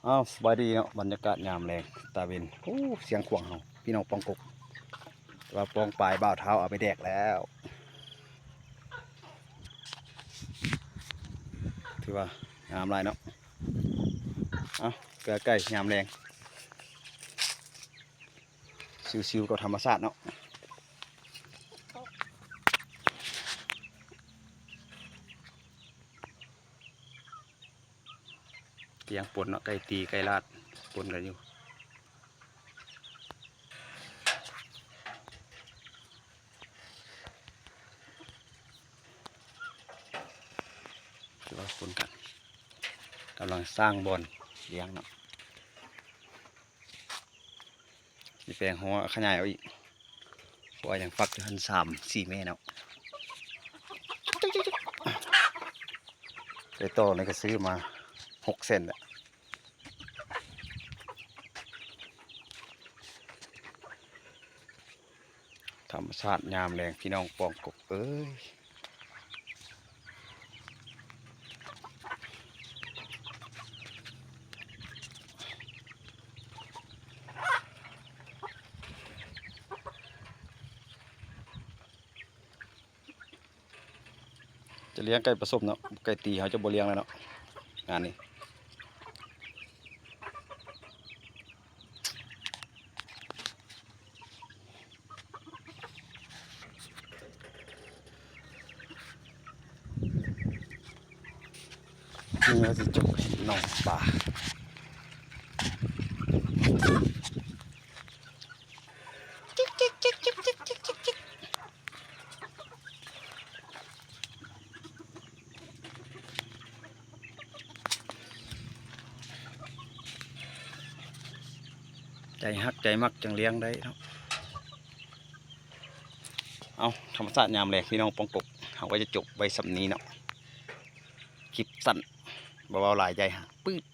ອ້າວ ສະບາຍດີເນາະ ບັນຍາກາດຍາມແລງຕາເວັນ. ໂອ້ ສຽງຂວາງເຮົາ ພີ່ນ້ອງປອງກົກ ແຕ່ວ່າປອງປາຍບ່າວທ້າວເອົາໄປແດກແລ້ວ. ຖືວ່າງາມຫຼາຍເນາະ. ເອົາ ເກືອໄກ່ຍາມແລງ ຊິວໆກັບທຳມະຊາດເນາະ. ກຽງປົນເນາະ ໄກ່ຕີໄກ່ລາດປົນກັນຢູ່ ຖືວ່າປົນກັນ ກຳລັງສ້າງບ່ອນລ້ຽງເນາະ. ມີແປງຫົວຂະຫຍາຍເອົາອີກ ເພາະວ່າຍັງຟັກຢູ່ຫັ້ນສາມສີ່ແມ່ເນາະ. ໄກ່ຕໍ່ນີ້ກໍຊື້ມາຫົກແສນແລ້ວ. ທຳມະຊາດຍາມແລງ ພີ່ນ້ອງປອງກົກເອີຍ. ຈະລ້ຽງໄກ່ປະສົມເນາະ ໄກ່ຕີເຮົາຈະບໍ່ລ້ຽງແລ້ວເນາະ ງານນີ້. ນີ້ວ່າຊິຈົກເຮັດໜອງປາ. ໃຈຮັກໃຈມັກຈັ່ງລ້ຽງໄດ້ເນາະ. ເອົາ ທຳມະຊາດຍາມແລງ ພີ່ນ້ອງປອງກົກ ເຮົາກໍຈະຈົບໄວ້ສ່ຳນີ້ເນາະ. ຄລິບສັ້ນ ບໍ່ເວົ້າຫຼາຍ ໃຫຍ່ຫາງປຶດ.